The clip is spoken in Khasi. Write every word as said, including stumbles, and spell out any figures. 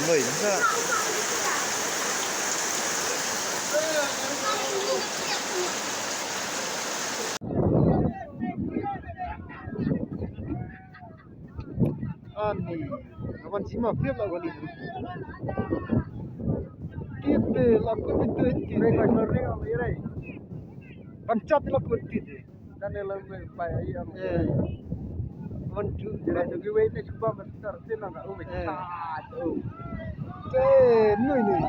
Noi, sa. Ani, kawan sima, piap lah kali. Tiap deh, laku pintu ini. Rai, rai, rai, rai, rai. Panchat laku pintu deh. Dan dalam pai ayam. Eh. One, two, three. Jadi tu gue ini cuba besar sih nang kat rumah. Eh. Chat. Oh. Eh, noi, noi.